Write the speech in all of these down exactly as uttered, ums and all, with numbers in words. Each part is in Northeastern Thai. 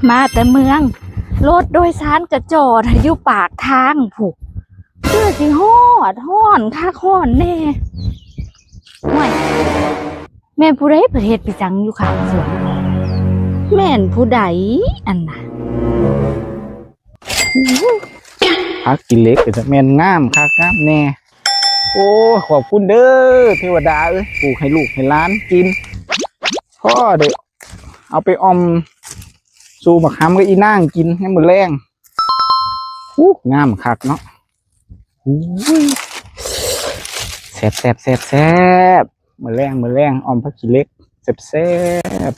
มาแต่เมือง รถโดยสารก็จอดอยู่ปากทางพุ้น คือสิฮอด ฮ้อนคักฮ้อนแน่ ห่วย แม่นผู้ใดประเทศไปจังอยู่ข้างสวน แม่นผู้ใดอันน่ะ ผักขี้เหล็กก็จะแม่นงามคักงามแน่ โอ้ ขอบคุณเด้อเทวดาเอ้ย ปลูกให้ลูกให้หลานกิน พ่อเด้อ เอาไปอ่อมสู่บักหำกับอีนางกินให้มื้อแลง อู้ งามคักเนาะ อู้ย แซ่บแซ่บแซ่บแซ่บ มื้อแลง มื้อแลง อ่อมผักขี้เหล็ก แซ่บแซ่บ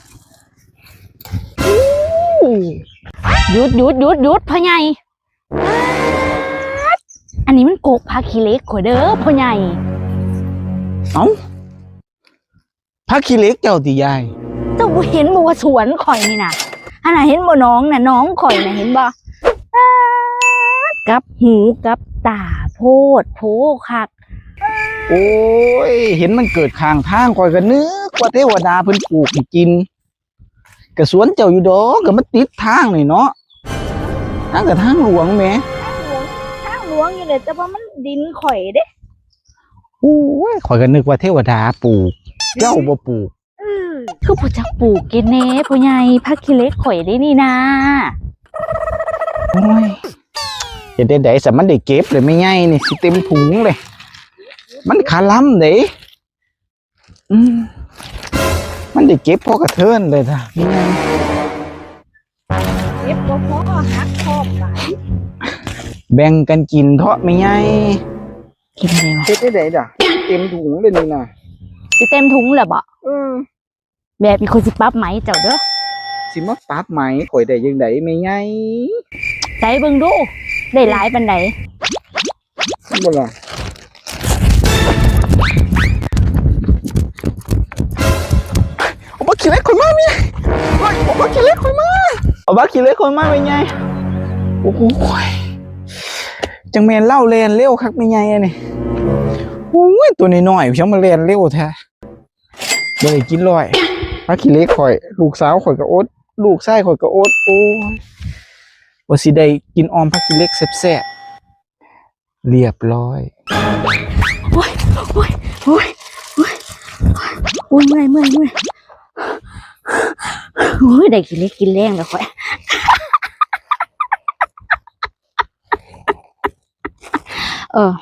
หยุดหยุดหยุดหยุด พ่อใหญ่ อันนี้มันกกผักขี้เหล็กข่อยเด้อ พ่อใหญ่ เอ้า ผักขี้เหล็กเจ้าติยาย เจ้าบ่เห็นบ่ว่าสวนข่อยนี่น่ะ อันน่ะ เห็นบ่หนองน่ะ หนองข่อยน่ะ เห็นบ่ ป๊าด กับหูกับตา โพดโพคัก โอ้ย เห็นมันเกิดข้างทาง ข่อยก็นึกว่าเทวดาเพิ่นปลูกให้กิน ก็สวนเจ้าอยู่ดอก ก็มันติดทางนี่เนาะ ทางก็ทางหลวงแหม ทางหลวง ทางหลวงอยู่เนี่ย แต่ว่ามันดินข่อยเด้ โอ้ย ข่อยก็นึกว่าเทวดาปลูก เจ้าบ่ปลูก เออ คือบ่จักปลูกกินแน่ พ่อใหญ่ ผักขี้เหล็กข่อยเด้นี่นา โอ้ย เฮ็ดจั่งใด๋ซะ มันได้เก็บเลยแม่ใหญ่นี่ สิเต็มถุงเลย มันคาลำเด้ อืม มันได้เก็บพอกระเทินเลยจ้ะแม่ใหญ่ เก็บบ่พอ หักคอบหลาย แบ่งกันกินเถาะแม่ใหญ่ กินอะไรวะ เฮ็ดจั่งใด๋ดะ เต็มถุงเลยนี่นะ สิเต็มถุงแล้วบ่ เออ แบบนี้ข่อยสิปรับไหมเจ้าเด้อ สิมาปรับไหมข่อยได้จั่งใด๋แม่ใหญ่ ใส่เบิ่งดู ได้หลายปานใด บ่ล่ะ เอาผักขี้เหล็กข่อยมาแม่ เฮ้ย เอาผักขี้เหล็กข่อยมา เอาผักขี้เหล็กข่อยมาแม่ใหญ่ โอ้โห จั่งแม่นลาวแล่นเร็วคักแม่ใหญ่อันนี้ โอ้ย ตัวน้อยๆ จั่งมาแล่นเร็วแท้ บ่ได้กินร้อย ผักขี้เหล็กข่อย ลูกสาวข่อยก็อด ลูกชายข่อยก็อด โอ้ย ว่าสิได้กินอ่อมผักขี้เหล็กแซ่บๆ เรียบร้อย โอ้ย โอ้ย โอ้ย โอ้ย โอ้ย เมื่อย เมื่อย เมื่อย โอ้ย ได้ขี้เหล็กกินแลงแล้วข่อย เออ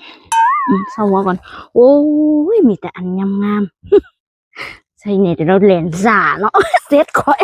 อืม เซาหัวก่อน โอ้ย มีแต่อันงามๆ ใส่เนี่ย แต่เราแล่นซ่าเนาะ เสร็จข่อย